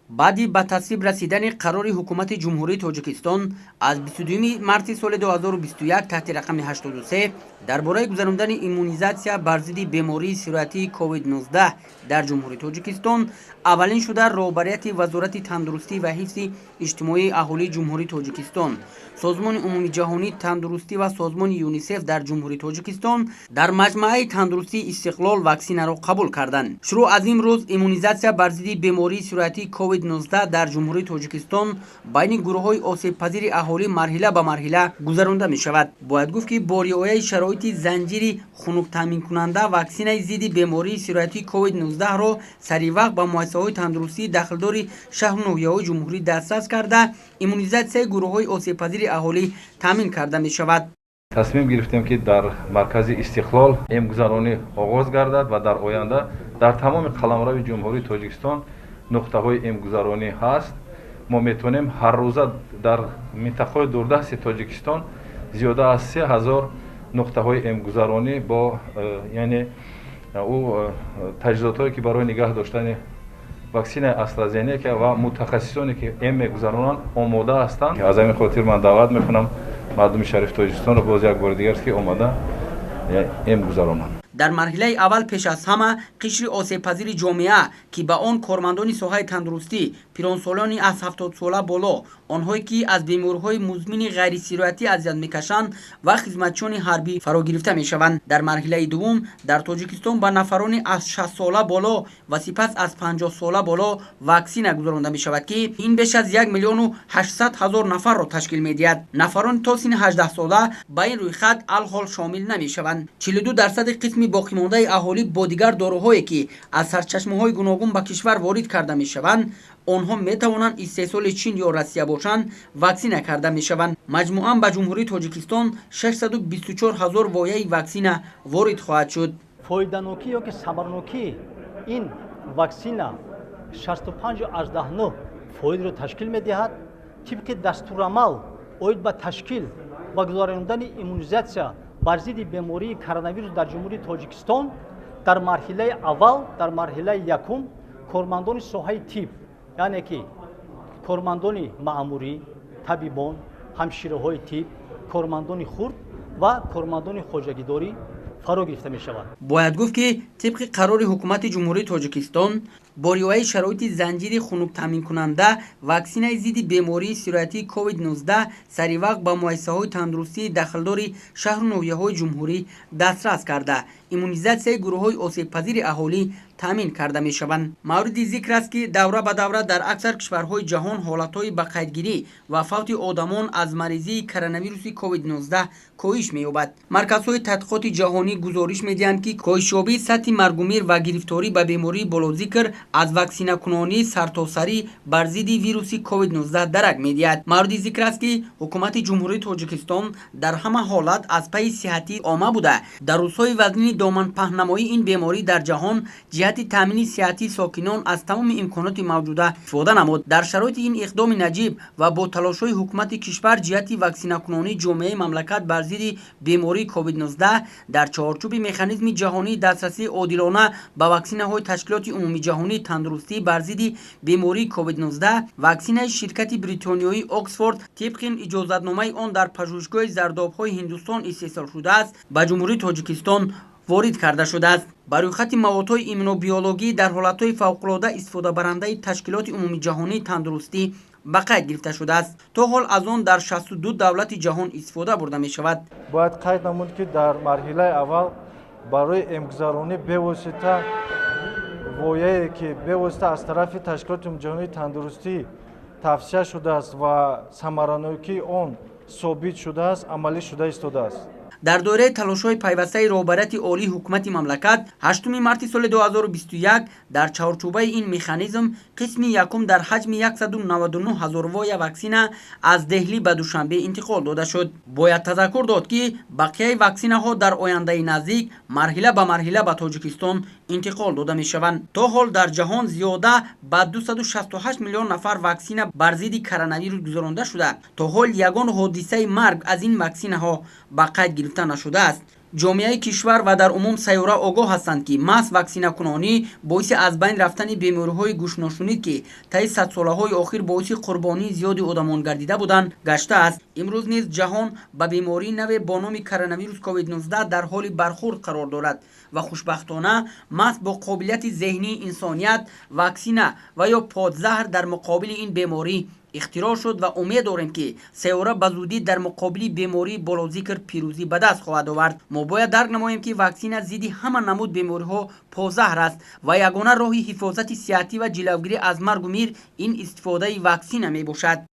Баъди ба тасвиб расидани қарори Ҳукумати Ҷумҳурии Тоҷикистон аз 22 марти соли 2021 таҳти рақами 83 дар бораи гузарондани иммунизатсия бар зидди бемории сироятии COVID-19 дар Ҷумҳурии Тоҷикистон, аввалин шуда роҳбарияти Вазорати тандурустӣ ва ҳифзи иҷтимоии аҳолии Ҷумҳурии Тоҷикистон, Созмони умумиҷаҳонии тандурустӣ ва созмони ЮНИСЕФ дар Ҷумҳурии Тоҷикистон дар маҷмӯаи тандурустии «Истиқлол» ваксинаро қабул карданд. Шурӯъ аз имрӯз иммунизатсия бар зидди бемории сироятии COVID-19 дар Ҷумҳурии Тоҷикистон байни гурӯҳҳои осебпазири аҳолӣ марҳила ба марҳила гузаронда мешавад. Бояд гуфт, ки бо риояи шароити занҷири хунуктаъминкунанда ваксинаи зидди бемории сироятии COVID-19-ро саривақт ба муассисаҳои тандурустии дахлдори шаҳру ноҳияҳои ҷумҳурӣ дастрас карда, иммунизатсияи гурӯҳҳои осебпазири аҳолӣ таъмин карда мешавад. Тасмим гирифтем, ки дар маркази «Истиқлол» эмгузаронӣ оғоз гардад ва дар оянда дар тамоми қаламрави Ҷумҳурии Тоҷикистон нуқтаҳои эмгузаронӣ ҳаст. Мо метавонем ҳаррӯза дар минтақаҳои дурдасти Тоҷикистон зиёда аз 3000 нуқтаҳои эмгузаронӣ бо яъне ӯ таҷҳизотҳое, ки барои нигаҳ доштани ваксинаи «Астразенека» ва мутахассисоне, ки эм мегузаронанд, омода ҳастанд. Аз ҳамин хотир ман даъват мекунам мардуми шарифи Тоҷикистонро боз як бори дигар, ки омада эм гузаронанд. Дар марҳилаи аввал пеш аз ҳама қишри осебпазири ҷомеа, ки ба он кормандони соҳаи тандурустӣ, пиронсолони аз 70сола боло, онҳое ки аз бемориҳои музмини ғайрисироятӣ азият мекашанд ва хизматчиёни ҳарбӣ фаро гирифта мешаванд. Дар марҳилаи дуввум дар Тоҷикистон ба нафарони аз 60сола боло ва сипас аз 50сола боло ваксина гузаронда мешавад, ки ин беш аз 1 800 000 нафарро ташкил медиҳад. Нафарони то синни 18сола ба ин рӯйхат алҳол шомил намешаванд. 42 дарсади қисми боқимондаи аҳолӣ бо дигар доруҳое, ки аз сарчашмаҳои гуногун ба кишвар ворид карда мешаванд, онҳо метавонанд истеҳсоли Чин ё Россия бошанд, ваксина карда мешаванд. Маҷмӯан ба Ҷумҳурии Тоҷикистон 624 ҳазор вояи ваксина ворид хоҳад шуд. Фоиданокӣ ё ки самарнокии ин ваксина 65,9 фоизро ташкил медиҳад. Тибқи дастурамал оид ба ташкил ва гузарондани иммунизатсия бар зидди бемории коронавирус дар Ҷумҳурии Тоҷикистон, дар марҳилаи аввал, дар марҳилаи якум кормандони соҳаи тиб, яъне ки кормандони маъмурӣ, табибон, ҳамшираҳои тиб, кормандони хурд ва кормандони хоҷагидорӣ фаро гирифта мешавад. Бояд гуфт, ки тибқи қарори Ҳукумати Ҷумҳурии Тоҷикистон бо риояи шароити занҷири хунуктаъминкунанда ваксинаи зидди бемории сироятии COVID-19 саривақт ба муассисаҳои тандурустии дахлдори шаҳру ноҳияҳои ҷумҳурӣ дастрас карда, иммунизатсияи гурӯҳҳои осебпазири аҳолӣ таъмин карда мешаванд. Мавриди зикр аст, ки давра ба давра дар аксар кишварҳои ҷаҳон ҳолатҳои ба қайдгирӣ ва фавти одамон аз маризии коронавируси COVID-19 коҳиш меёбад. Марказҳои тадқиқоти ҷаҳонӣ гузориш медиҳанд, ки коҳишёбии сатҳи маргумир ва гирифторӣ ба бемории болозикр аз ваксинакунонии сартосарӣ бар зидди вируси COVID-19 дарак медиҳад. Мавриди зикр аст, ки Ҳукумати Ҷумҳурии Тоҷикистон дар ҳама ҳолат аз пайи сиҳатии омма буда, дар рӯзҳои вазнини доманпаҳннамоии ин беморӣ дар ҷаҳон ҷиҳати таъмини сиҳатии сокинон аз тамоми имконоти мавҷуда истифода намуд. Дар шароити ин иқдоми наҷиб ва бо талошҳои ҳукумати кишвар ҷиҳати ваксинакунонии ҷомеаи мамлакат бар зидди бемории COVID-19 дар чорчӯби механизми ҷаҳонии дастрасии одилона ба ваксинаҳои Ташкилоти умумиҷаҳонии тандурустӣ бар зидди бемории COVID-19, ваксинаи ширкати бритониёии Оксфорд, тибқи иҷозатномаи он дар пажӯҳишгоҳи зардобҳои Ҳиндустон истеҳсол шудааст, ба Ҷумҳурии Тоҷикистон ворид карда шудааст. Ба рӯйхати маводҳои иммунобиологӣ дар ҳолатҳои фавқулода истифодабарандаи Ташкилоти умумиҷаҳонии тандурустӣ ба қайд гирифта шудааст. То ҳол аз он дар 62 давлати ҷаҳон истифода бурда мешавад. Бояд қайд намуд, ки дар марҳилаи аввал барои эмгузаронӣ бевосита вояе, ки бевосита аз тарафи Ташкилоти умумиҷаҳонии тандурустӣ тавсия шудааст ва самаранокии он собит шудааст, амалӣ шуда истодааст. Дар доираи талошҳои пайвастаи роҳбарияти олии ҳукумати мамлакат, 8 марти соли 2021 дар чаҳорчӯбаи ин механизм қисми якум дар ҳаҷми 199 ҳазор воя ваксина аз Деҳлӣ ба Душанбе интиқол дода шуд. Бояд тазаккур дод, ки бақияи ваксинаҳо дар ояндаи наздик марҳила ба марҳила ба Тоҷикистон интиқол дода мешаванд. То ҳол дар ҷаҳон зиёда ба 268 миллион нафар ваксина бар зидди коронавирус гузаронда шуда, то ҳол ягон ҳодисаи марг аз ин ваксинаҳо ба қайд гирифта нашудааст. Ҷомеаи кишвар ва дар умум сайёра огоҳ ҳастанд, ки маҳз ваксинакунонӣ боиси аз байн рафтани бемориҳои гӯшношунид, ки таи садсолаҳои охир боиси қурбонии зиёди одамон гардида буданд, гаштааст. Имрӯз низ ҷаҳон ба бемории наве бо номи коронавирус COVID-19 дар ҳоли бархӯрд қарор дорад ва хушбахтона маҳз бо қобилияти зеҳнии инсоният ваксина ва ё подзаҳр дар муқобили ин беморӣ ихтироъ шуд ва умед дорем, ки сайёра ба зудӣ дар муқобили бемории болозикр пирӯзӣ ба даст хоҳад овард. Мо бояд дарк намоем, ки ваксина зидди ҳама намуд бемориҳо позаҳр аст ва ягона роҳи ҳифозати сиҳатӣ ва ҷилавгирӣ аз маргу мир ин истифодаи ваксина мебошад.